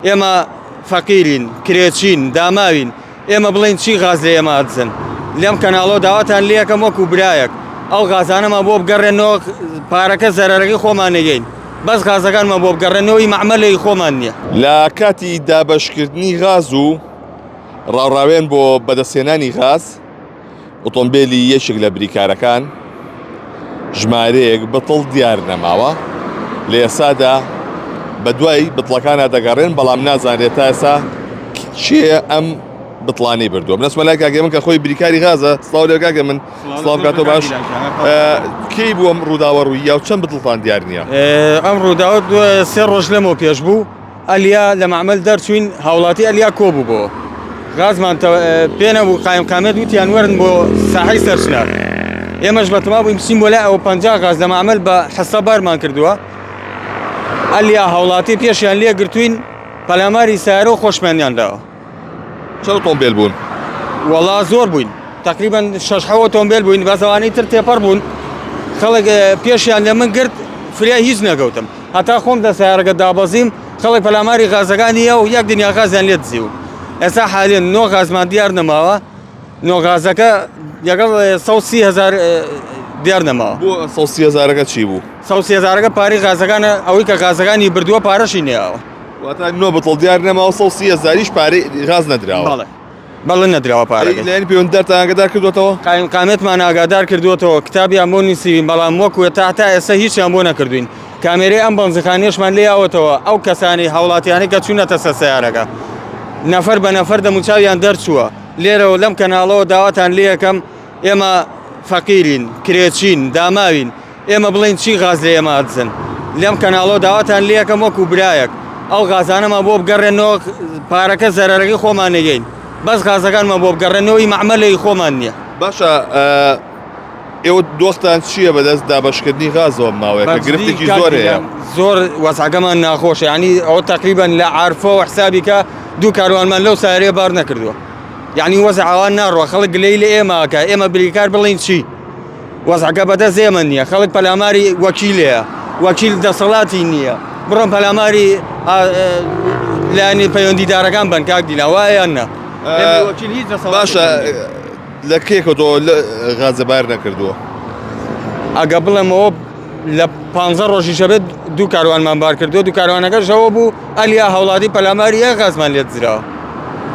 ئێمە فەقیرین، کرێچین، داماوین، ئێمە بڵێین چی غاز لە ئێمە ئەدزن؟ لەم کەناڵەوە داواتان لێ ئەکەم وەکو برایەک ئەو غازانەمان بۆ بگەڕێنەوە، پارەکە زەرەرەکەی خۆمان نەگەین، بەس غازەکانمان بۆ بگەڕێنەوە، ئی مەعمەلەی خۆمان نییە. لە کاتی دابەشکردنی غاز و ڕاوڕاوێن بۆ بەدەستهێنانی غاز، ئۆتۆمبێلی یەکێک لە بریکارەکان ژمارەیەک بتڵ دیار نەماوە لە ئێسادا بە دوای بتڵەکانە دەگەڕێن بەڵام نازانرێت تا ئێسا کێ ئەم بتڵانەی بردووە بنەسمە لای کاکێ من کە خۆی بریکاری غازە سڵاو لێ کاکە من سڵاو کاتۆ باش کەی بوو ئەم ڕووداوە ڕووی یا و چەند بتڵتان دیار نییە ئەم ڕووداوە سێ ڕۆژ لەمەو پێش بوو ئەلیا لە مەعمەل دەرچووین هاوڵاتی ئەلیا کۆبووبەوە غازمان پێ نەبوو قایمقامێت وتیان وەرن بۆ ساحەی سەرچنار ئێمەش بەتەما بووین بچین بۆ لای ئەوە 50 غاز لە مەعمەل بە حسە بارمان کردووە ئەلیا هاوڵاتی پێشیان لێ گرتوین پەلاماری سیارە و خۆشمانیان داوە. چەند ئۆتۆمبێل بوون؟ وەڵا زۆر بووین تقریبا شەش حەوت ئۆتۆمبێل بووین بەس ئەوانەی تر تێپەڕ بوون خەڵک پێشیان لە من گرت فریای هیچ نەکەوتم هەتا خۆم دە سیارەکە دابەزیم خەڵک پەلاماری غازەکانی و یەک دنیا غازیان لێ دزی و ئێستا حالێن نۆ غازمان دیار نەماوە نۆ غازەکە لەگەڵ 130 هزار دیار نەماوە. بۆ 130 هزارەکە چی بوو؟ 130 هزارەکە پارەی غازەکانە ئەوەی کە غازەکانی بردووە پارەشی نەیاوە. واتە نۆ بتڵ دیار نەماوە 130 هزاریش پارەی غاز نەدراوە. بەڵێ بەڵێ نەدراوە پارەکەی. لایەنی پەیوەندیدارتان ئاگادار کردووەتەوە؟ قایمقامێتمان ئاگادار کردووەتەوە کتابیان بۆ نووسیوین بەڵام وەکو تا تا ئێستا هیچیان بۆ نەکردوین کامێرەی ئەم بەنزیخانەیەشمان لێ یاوەتەوە ئەو کەسانەی هاوڵاتیانەی کە چوونەتە سەر سەیارەکە نەفەر بە نەفەر دەموچاویان دەرچووە لێرەوە لەم کەناڵەوە داواتان لێ ئەکەم ئێمە فەقیرین کرێچین داماوین ئێمە بڵێین چی غاز لە ئێمە ئەدزن لەم کەناڵەوە داواتان لێ ئەکەم وەکو برایەک ئەو غازانەمان بۆ بگەڕێنەوە پارەکە زەرەرەکەی خۆمان نەگەین بەس غازەکانمان بۆ بگەڕێنەوە ئی مەعمەلەی خۆمان نییە. باشە ئێوە دۆختان چییە بەدەست دابەشکردنی غازەوە ماوەیە کە گرفتێکی زۆر هەیە؟ زۆر وەزعەکەمان ناخۆشە یعنی ئەوە تقریبا لە عارفەوە حسابی کە دوو کاروانمان لەو سارەیە بار نەکردووە یعنی وەزع ئەوان ناڕوە خەڵک گلەی لە ئێمەکە ئێمە بریکار بڵین چی؟ وەزعەکە بەدەست ئێمە نییە خەڵک پەلاماری وەکیلەیە وەکیل دەسەڵاتی نییە بڕۆن پەلاماری لایەنی پەیوەندیدارەکان بن کاک دینا وایە نا وەکیل هیچ باشە لە کێکە تۆ غازە بار نەکردووە ئەگە بڵێمەوە لە پ ڕۆژیشە بێت دوو کاروانمان بار کردو دوو کاروانەکە ژەوە بوو ئەلیا هاوڵاتی پەلاماری یە غازمان لێت زراوە.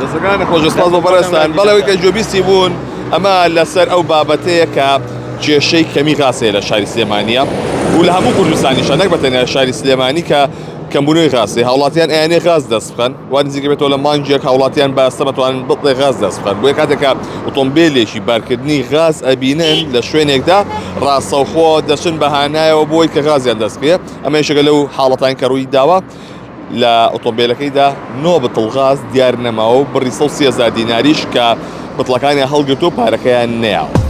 دەستەکانت خۆش سپاس بۆ بەڕێزتان بەڵێ ئەوەی کە گوێبیستی بوون ئەمە لەسەر ئەو بابەتەیە کە کێشەی کەمی غاز هەیە لە شاری سلێمانیە و لە هەموو کوردستانیشە نەک بە تەنیا شاری سلێمانی کە کەمبوونەوەی غاز هەیە هاوڵاتیان ئەیانێ غاز دەست بخەن وا نزیکە بێتەوە لە مانگێک هاوڵاتیان بە ئەستەم ئەتوانن بتڵێ غاز دەست بخەن بۆیە کاتێک کە ئۆتۆمبێلێکی بارکردنی غاز ئەبینن لە شوێنێکدا ڕاستەوخۆ دەچن بە هانایەوە بۆی کە غازیان دەست بکەوێت ئەمە یەکێکە لەو حاڵەتان کە ڕووی داوە لە ئۆتۆمبێلەکەیدا نۆ بتڵ غاز دیار نەماوە و بڕی 130 هەزار دیناریش کە بتڵەکانیان هەڵگرتووە پارەکەیان نەیاوە.